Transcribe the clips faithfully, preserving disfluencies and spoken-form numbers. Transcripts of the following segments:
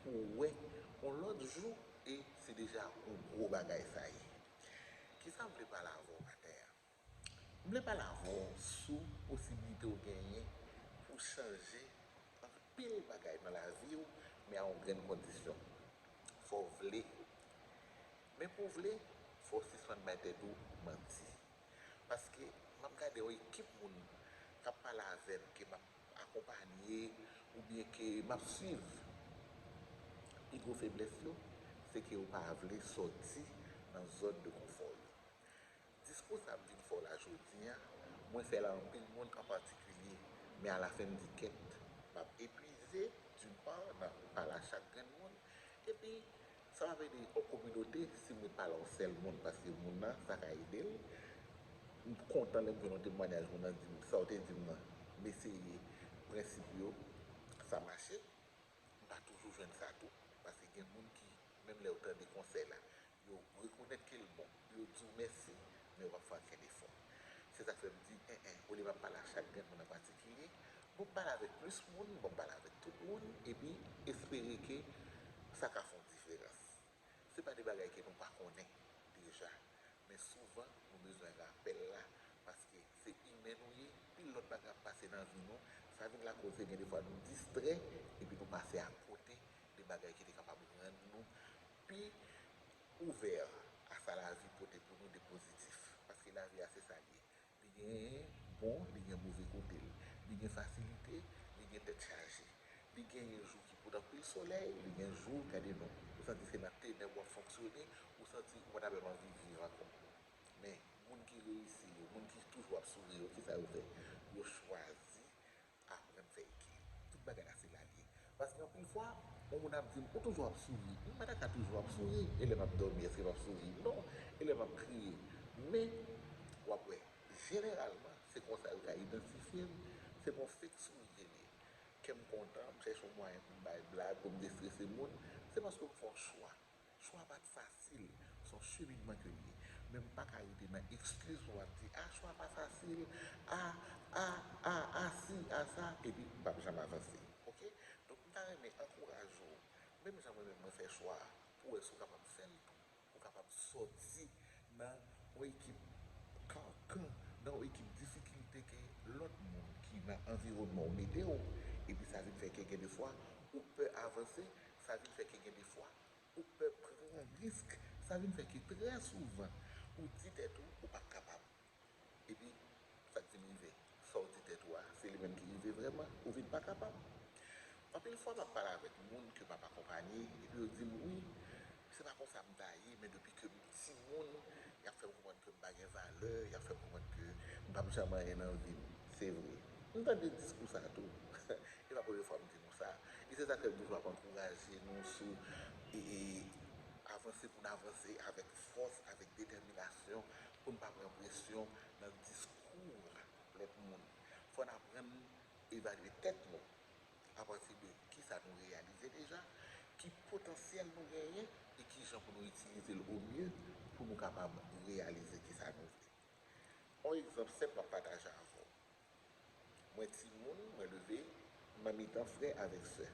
pou w wè yon lòt jou, e se deja yon gwo bagay sa ye. Kisa m vle pale avè w maten an? M vle pale avè w sou posiblite w genyen pou w chanje anpil bagay nan lavi w, men a yon grenn kondisyon. Fò w vle. Men pou w vle, fò w sispann bay tèt ou manti. Paske m ap gade yon ekip moun k ap pale avè m, ke m ap akonpanye oubyen ke m ap swiv. Pi gwo feblès yo, se ke yo pa vle sòti nan zòn de konfò yo. Diskou sa m vin fè w la jodi a, mwen fè l a anpil moun an patikilye, men alafen m di kèt, m ap epwize, d'une part, nan pale a chak grenn moun, epi sa p ap ede yon kominote si m ret pale a yon sèl moun, paske moun nan, sa ka ede l. M kontan lè m jwenn yon temwanyaj, moun nan di m, sa w te di m nan, m eseye prensip yo, sa mache. M pa toujou jwenn sa tou, paske gen moun ki, menm lè yo tande konsèy la, yo rekonèt ke l bon, yo di w mèsi, men yo p ap fè okenn efò. Se sa k fè m di, en, en, olye m ap pale a chak grenn moun an patikilye, bon, m pale avèk plis moun, bon, m pale avèk tout moun, epi espere ke sa ka fè yon diferans. Se pa de bagay ke nou pa konnen deja. Men souvan, nou bezwen rapèl la, paske se imen nou ye, pil lòt bagay ap pase nan vi nou, sa vin lakoz ke gen defwa nou distrè, epi nou pase akote de bagay ki te kapab rann nou pi ouvè a sa lavi pote pou nou de pozitif. Paske lavi a se sa l ye. Li gen bon, li gen move kote l. Li gen fasilite, li gen tèt chaje. Li genyen jou ki pot anpil solèy, li gen jou, gade non, ou santi se nan tenèb w ap fonksyone, ou santi ou pa ta menm anvi viv ankò. Men, moun ki reyisi yo, moun ki toujou ap souri yo, kisa yo fè? Yo chwazi aprann fè ekilib. Tout bagay la se la l ye. Paske anpil fwa, yon moun ap di m, ou toujou ap souri. M pa ta ka toujou ap souri. E lè m ap dòmi, èske m ap souri? Non. E lè m ap kriye? Men, w ap wè, jeneralman, se konsa yo ka idantifye m. Se pa yon fake souri ke l ye. Kè m kontan, m chèche yon mwayen pou m bay blag, pou m destrese moun. Se paske m fè yon chwa. Chwa pa t fasil, se yon cheminman ke l ye. Men m pa ka rete nan ekskiz pou m ap di, a, chwa pa fasil, a, a, a, a, si, a, sa, epi m p ap janm avanse. Oke? Donk, m ta renmen ankouraje w, menm jan mwen menm mwen fè chwa a, pou w wè si w kapab fè l tou, pou w kapab sòti nan yon ekip kankan, nan yon ekip difikilte ke lòt moun ki nan anviwònman w mete w, epi sa vin fè ke gen defwa ou pè avanse, sa vin fè ke gen defwa ou pè pran risk, sa vin fè ke trè souvan ou di tèt ou ou p ap kapab. Epi, sa k vin rive? Sa w di tèt ou a, se li menm ki rive vrèman, ou vin pa kapab. Anpil fwa, m ap pale avèk moun ke m ap akonpanye, epi yo di m, wi, se pa konsa m ta ye, men depi ke m timoun, y ap fè m konprann ke m pa gen valè, y ap fè m konprann ke m p ap janm anyen nan vi m. Se vre. M tande diskou sa a tou. E pa premye fwa m di nou sa. E se sa k fè m toujou ap ankouraje nou sou e, e, avanse pou n avanse avèk fòs, avèk detèminasyon, pou n pa pran presyon nan diskou lòt moun. Fò n aprann evalye tèt nou apati de kisa nou reyalize deja, ki potansyèl nou genyen e kijan pou nou itilize l omye pou nou kapab reyalize kisa nou vle. Yon egzanp senp m ap pataje avè w. Mwen timoun, mwen leve nan mitan frè avèk sè.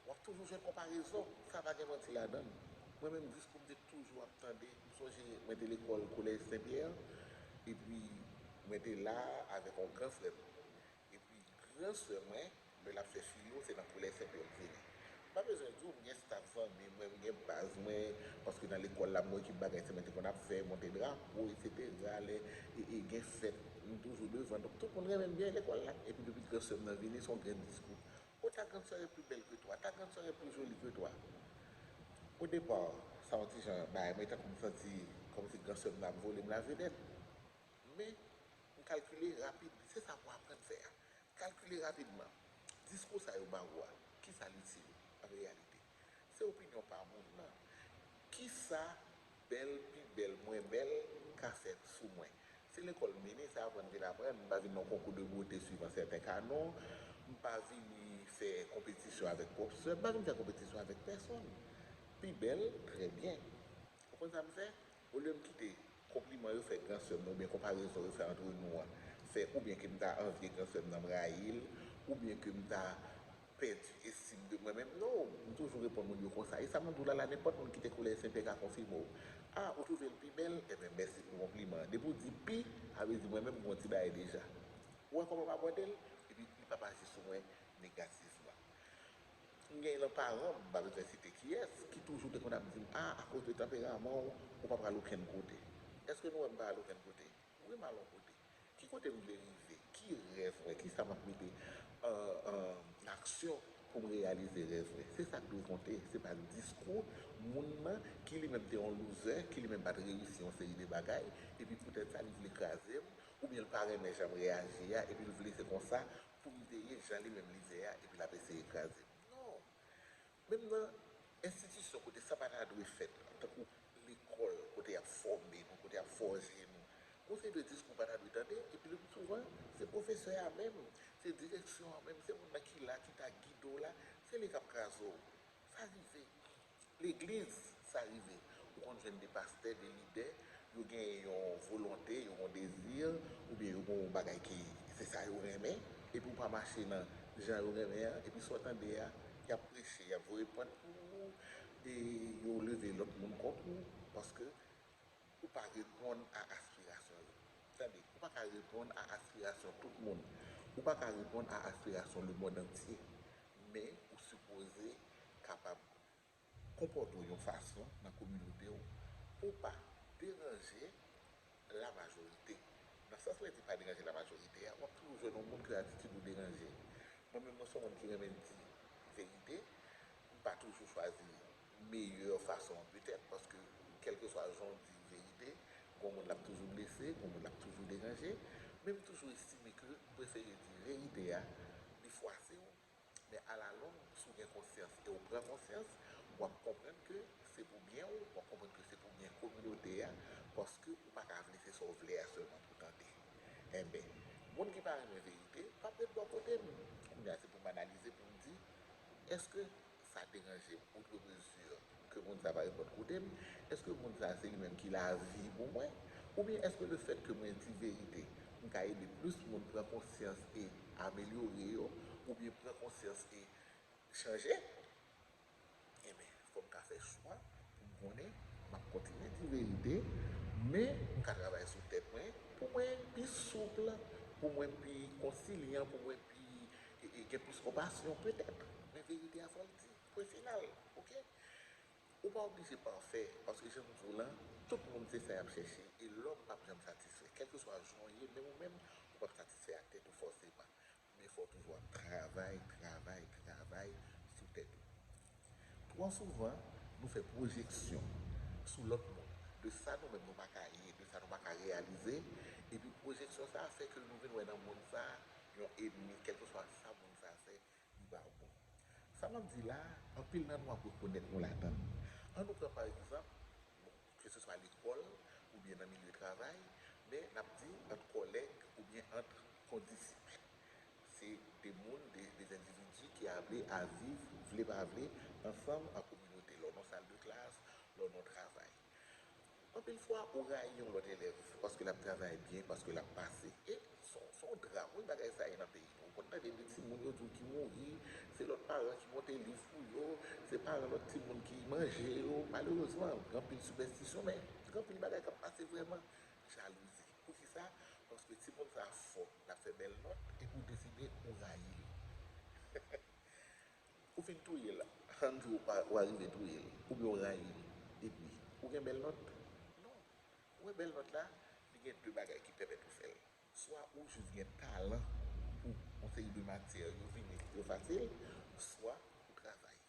W ap toujou jwenn konparezon, sa pa gen manti ladan l. Mwen menm, diskou m te toujou ap tande, m sonje mwen te lekòl Kolèj Sen Pyè, epi mwen te la avèk yon gran frè m. Epi gran sè mwen, lè l ap fè filo, se nan Kolèj Sen Pyè l vini. M pa bezwen di w, m gen staf zanmi mwen, m gen baz mwen, paske nan lekòl la, m gon ekip bagay, se mwen te konn ap fè, monte drapo, etsetera. Lè e, e gen fèt, m toujou devan. Donk, tout moun renmen m byen lekòl la. Epi depi gran sè m nan vini, se yon grenn diskou. Oh, ta grande sœur est plus belle que toi, ta grande sœur est plus jolie que toi. Au départ, sa yon ti jan bay mwen tankou m santi kòmsi gran sè m nan ap vole m lavedèt. Men, m kalkile rapid, se sa pou aprann fè a. Kalkile rapidman, diskou sa yo ba ou a, kisa l itil ou an reyalite? Se opinyon pa moun nan. Kisa bèl, pi bèl, mwen bèl ka fè sou mwen? Se lekòl m vini, se aprann m vin aprann. M pa vin nan yon konkou de bote swivan sèten kanon. M pa vini fè konpetisyon avèk pwòp sè m. M pa vin fè konpetisyon avèk pèsonn. Pi bèl, trè byen. Ou konn sa m fè? Olye m kite konpliman yo fè gran sè m nan, oubyen konparezon yo fè antre nou an, fè oubyen ke m ta anvye gran sè m nan, m rayi l, oubyen ke m ta pèdi estim de mwen menm, non, m toujou reponn moun yo konsa. E sa m ap di w la, la, nenpòt moun ki te kolèj Senpyè ka konfime w. A, ou twouve l pi bèl? Enben, mèsi pou konpliman an. Depi w di pi, sa vle di mwen menm, m gon ti bagay deja. Ou wè kòman m abòde l? Epi, li p ap aji sou mwen negativman. M gen nan paran m, m pa bezwen site kiyès, ki toujou te konn ap di m, a, akoz de tanperaman w, ou pa pral okenn kote. Èske nou wè m pa al okenn kote? Wi, m al yon kote. Ki kote m vle rive? Ki rèv mwen? Ki sa m ap mete an, an aksyon pou m reyalize rèv mwen? Se sa k dwe konte, se pa diskou moun nan ki li menm te yon loser, ki li menm pa t reyisi yon seri de bagay, epi poutèt sa li vle kraze m, oubyen l pa renmen jan m reyaji a, epi l vle se konsa pou m te ye, jan li menm li vle a, epi l ap eseye kraze m. Non! Menm nan enstitisyon kote sa pa ta dwe fèt, tankou lekòl, kote y ap fòme nou, kote y ap fòje nou, gon seri de diskou pa ta dwe tande, epi le pli souvan, se pwofesè a menm, se direksyon an menm, se moun nan ki la, ki ta gide w la, se li k ap kraze w. Sa rive. Legliz, sa rive. Ou konn jwenn de pastè, de lidè, yo gen yon volonte, yo gen yon dezi, oubyen yo gen yon bagay ki se sa yo renmen, epi w pa mache nan jan yo renmen an, epi sa w tande a, y ap preche, y ap voye pwent pou ou, e yo leve lòt moun kont ou, paske ou pa reponn a aspirasyon yo. Tande, ou pa ka reponn a aspirasyon tout moun. Ou pa ka reponn a aspirasyon lemonn antye. Men ou sipoze kapab konpòte w yon fason nan kominote w pou w pa deranje lamajorite. Nan sans mwen di pa deranje lamajorite a, w ap toujou jwenn yon moun ke atitid ou deranje. Mwen menm, mwen se yon moun ki renmen di verite. M pa toujou chwazi meyè fason an petèt, paske kèlkeswa jan w di verite, gon moun l ap toujou blese, gon moun l ap toujou deranje. Men m toujou estime ke m prefere di verite a, li fwase w, men alalong, si w gen konsyans e w pran konsyans, w ap konprann ke se pou byen w, w ap konprann ke se pou byen kominote a, paske ou pa ka vle se sa w vle a sèlman pou w tande. Enben, moun ki pa renmen verite p ap ret bò kote m. Kounye a, se pou m analize, pou m di, èske sa deranje m outre mesure ke moun sa pa ret bò kote m? Èske moun sa se li menm ki lavi pou mwen? Oubyen èske lefèt ke mwen di verite, m ka ede plis moun pran konsyans e amelyore yo, oubyen pran konsyans e chanje? Enben, fò m ka fè chwa pou m konnen m ap kontinye di verite, men m ka travay sou tèt mwen pou mwen pi soup, pou mwen pi konsilyan, pou mwen pi e, e, gen plis konpasyon, petèt. Men verite a fò l di. Pwen final. Oke? Ou pa oblije pafè, paske jan m di w lan, tout moun se sa y ap chèche, e lòm p ap janm satisfè. Kèlkeswa jan w ye, menm ou menm, ou p ap satisfè ak tèt ou fòseman. Men fò w toujou ap travay, travay, travay sou tèt ou. Twò souvan, nou fè pwojeksyon sou lòt moun, de sa nou menm nou pa ka ye, de sa nou pa ka reyalize, epi pwojeksyon sa a fè ke nou vin wè nan moun sa a yon ènmi, kèlkeswa sa moun sa a fè, li pa bon. Sa m ap di la a, anpil nan nou ap rekonèt nou ladan l. An nou pran pa egzanp, ke se swa lekòl oubyen nan milye travay, men n ap di ant kòlèg oubyen ant kondisip. Se de moun, de, de endividi ki able a viv, vle pa vle, ansanm an kominote, lè w nan sal de klas, lè w nan travay. Anpil fwa, ou rayi yon lòt elèv paske l ap travay byen, paske l ap pase. E se yon, se yon dram, wi, bagay sa ye nan peyi nou. Ou konn tande de timoun yo di w ki mouri, se lòt paran ki monte liv pou yo, se paran lòt timoun ki manje yo. Malerezman, gen anpil sipèstisyon, men gen anpil bagay k ap pase vrèman. Jalouzi. Poukisa? Paske timoun sa a fò, l ap fè bèl nòt, epi w deside ou rayi l. Ou fin touye l, ann di w pa, ou arive touye l, oubyen w rayi l, epi ou gen bèl nòt? Non. Ou wè bèl nòt la, li gen de bagay ki pèmèt ou fè l. Swa ou jis gen talan pou yon seri de matyè yo vini yo fasil, swa ou travay,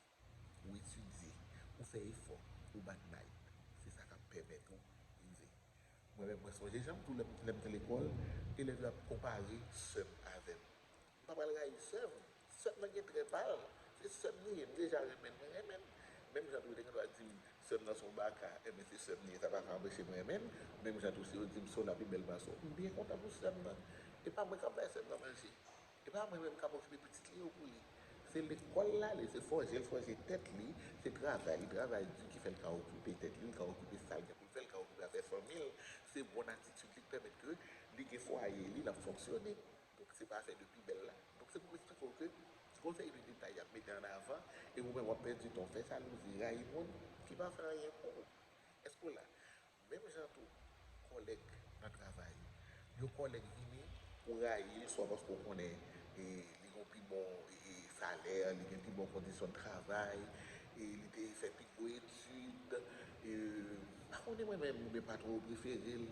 ou etidye, ou fè efò, ou bat night. Se sa k ap pèmèt ou rive. Mwen menm, mwen sonje jan m tou lè m, lè m te lekòl, elèv yo ap konpare sè m avè m. M pa pral rayi sè m. Sè m nan gen trè pa l. Se sè m li ye. M deja renmen l, mwen renmen l. Menm jan tou yo te gen dwa di m sè m nan se yon baka, enben se sè m li ye, sa pa ka anpeche m renmen l. Menm jan tou si yo di m Sona pi bèl pase w, m byen kontan pou sè m nan. E pa mwen k ap bay sè m nan manje. E pa mwen menm k ap okipe pitit li yo pou li. Se lekòl l ale, se fòje l fòje tèt li, se travay li travay di ki fè l ka okipe tèt li, l ka okipe sa l gen pou l fè, l ka okipe afè fanmi l. Se bon atitid li k pèmèt ke li gen fwaye li, l ap fonksyone. Donk, se pa afè de pi bèl la. Donk, se pou m eksplike w ke Gon seri de detay y ap mete an avan, e ou menm w ap pèdi tan w fè jalouzi, rayi moun ki pa fè anyen pou ou. Èske w la? Menm jan tou, kòlèg nan travay. Yon kòlèg vini, ou rayi l, swa paske w konnen e, li gen pi bon e, salè, li gen pi bon kondisyon de travay, e li te fè pi gwo etid, e, pa konnen mwen menm oubyen patwon yo prefere l.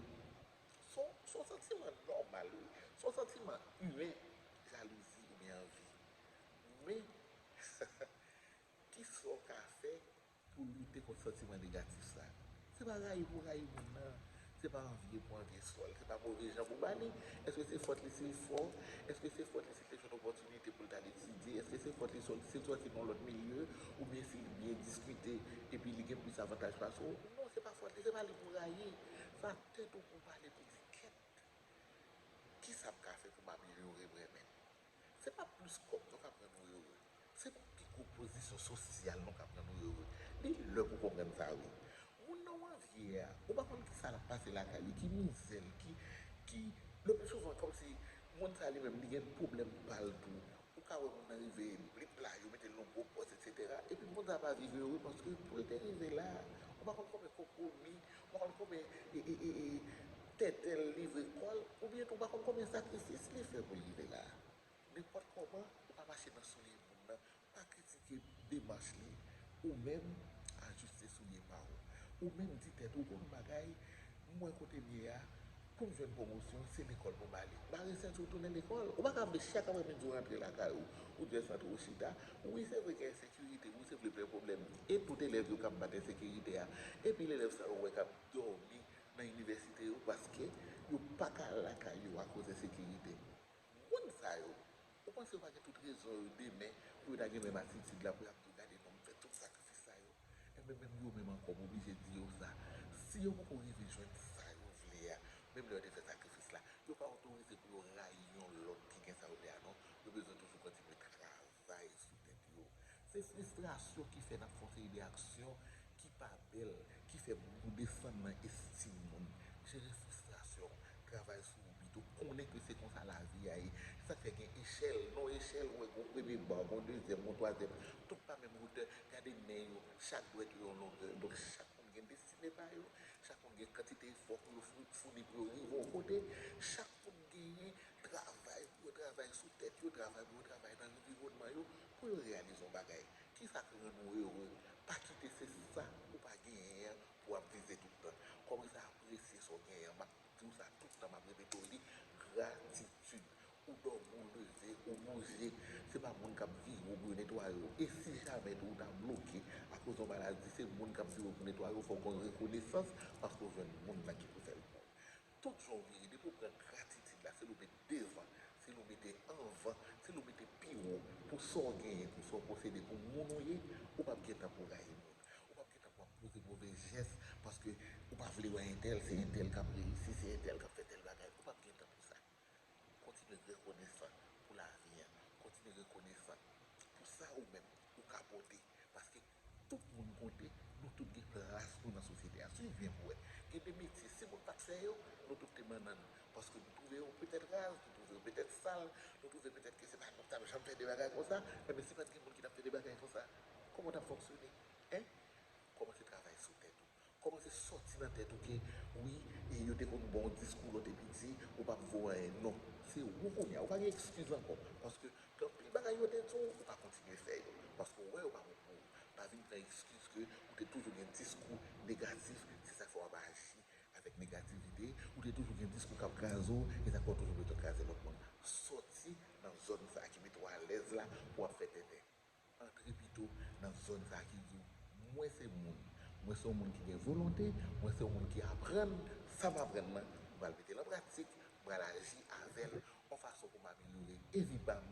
Se yon, se yon santiman nòmal, wi. Se yon santiman imen, jalouzi oubyen anvi. Men, kisa w ka fè pou lite kont santiman negatif sa? Se pa rayi pou rayi moun nan. Se pa anvye pou anvye swa l. Se pa move jan pou ba li. Èske se fòt li si l fò? Èske se fòt li si l te jwenn opòtinite pou l t al etidye? Èske se fòt li si l sòti nan yon lòt milye? Oubyen si l byen diskite epi li gen plis avantaj pase w? Non, se pa fòt li, se pa li pou rayi. Se a tèt ou pou w pale pou di kèt. Kisa m ka fè pou m amelyore mwen menm? Se pa plis kòb non k ap rann ou ere. Se pa pi gwo pozisyon sosyal non k ap rann ou ere. Li lè pou w konprann sa, wi. Moun nan w anvye a, ou pa konn kisa l ap pase lakay li, ki mizè l, ki, ki, le pli souvan, kòmsi moun sa li menm, li gen pwoblèm pa l tou. Ou ka wè moun nan rive blip la, yo mete l nan gwo pòs, etsetera. Epi moun sa pa viv ere paske pou l te rive la, ou pa konn konbyen konpwomi, ou pa konn konbyen e, e, e, e, tètè l livre kò l, oubyen tou ou pa konn konbyen sakrifis li fè pou l rive la. Nenpòt kòman, ou ka mache nan soulye moun nan, pa kritike demach li, ou menm ajiste soulye pa w. Ou menm di tèt ou, bon bagay, m wè kote m ye a, pou m jwenn pwomosyon, se lekòl pou m ale. Bare senti w tounen lekòl. Ou pa ka vle chak aprèmidi w rantre lakay ou, ou dwèt rantre ou chita. Wi, se vre gen ensekirite, wi, se vle pè pwoblèm. E tout elèv yo k ap bat ensekirite a. Epi elèv sa yo wè k ap dòmi nan inivèsite yo paske yo pa ka al lakay yo akoz ensekirite. Moun sa yo, ou panse yo pa gen tout rezon yo demen pou yo ta gen menm atitid la, pou y ap di w gade non m fè tout sakrifis sa yo? Enben, menm yo menm ankò, m oblije di yo sa. Si yo poko rive jwenn sa yo vle a, menm lè yo te fè sakrifis la, yo pa otorize pou yo rayi yon lòt ki gen sa yo vle a non. Yo bezwen toujou kontinye travay sou tèt yo. Se fristrasyon ki fè n ap fè yon seri de aksyon ki pa bèl, ki fè moun desann nan estim moun. Jere fristrasyon w, travay sou ou pito, konnen ke se konsa lavi a ye. Sa k fè gen echèl, nan yon echèl, ou wè gen yon premye ba, gen yon dezyèm, gen yon twazyèm, tout pa menm wotè. Gade men yo, chak dwèt yo yon longè. Donk, chak moun gen destine pa yo, chak moun gen kantite efò pou yo fou-, founi pou yo rive yon kote. Chak moun genyen travay pou yo travay sou tèt yo, travay pou yo travay nan anviwònman yo, pou yo reyalize yon bagay. Kisa k rann ou ere? Pa kite se sa ou pa genyen an pou w ap vize tout tan. Kòmanse apresye sa w genyen an. M ap di w sa tout tan, m ap repete w li, gratitid. Ou dòmi, ou leve, ou bouje. Se pa moun k ap vire w pou yo netwaye w. E si jamè tou ou ta bloke akoz yon maladi, se moun k ap vire w pou netwaye w, fò w gen rekonesans paske w jwenn moun nan ki pou fè l pou ou. Tout jan w vire, depi w pran gratitid la, se li w met devan, se li w mete anvan, se li w mete pi wo pou sa w genyen, pou sa w posede, pou moun ou ye, ou p ap gen tan pou rayi moun. Ou p ap gen tan pou w ap poze move jès paske ou pa vle wè entèl, se entèl k ap reyisi, se entèl k ap fè tèl bagay. Ou p ap gen tan pou sa. Kontinye rekonesan pou lavi an. Kontinye rekonesan pou sa ou menm ou ka pote. Paske tout moun konte, nou tout gen plas nou nan sosyete a. Swiv byen pou w wè. Gen de metye, si moun pa t fè yo, nou tout te bannann. Paske nou twouve yo petèt raz, nou twouve yo petèt sal, nou twouve petèt ke se pa nou k t ap janm fè de bagay konsa. Enben, si pa t gen moun ki t ap fè de bagay konsa, kòman w t ap fonksyone? Hein? Kòmanse travay sou tèt ou. Kòmanse sòti nan tèt ou ke, wi, e yo te konn ba w diskou lè w te piti, ou p ap vo anyen. Non. Se ou kounye a. Ou pa gen ekskiz ankò. Paske gen anpil bagay yo te di w, ou pa kontinye fè yo. Paske w wè yo pa bon pou ou. Pa vin pran ekskiz ke ou te toujou gen diskou negatif, se sa k fè w ap aji avèk negativite, ou te toujou gen diskou k ap kraze w, e sa k fè w toujou bezwen kraze lòt moun. Sòti nan zòn sa a ki mete w alèz la pou w ap fè tenten. Antre pito nan zòn sa a ki di w, mwen se moun, mwen se yon moun ki gen volonte, mwen se yon moun ki aprann, sa m aprann nan, m pral mete l an pratik, m pral aji avè l, yon fason pou m amelyore e vi pa m,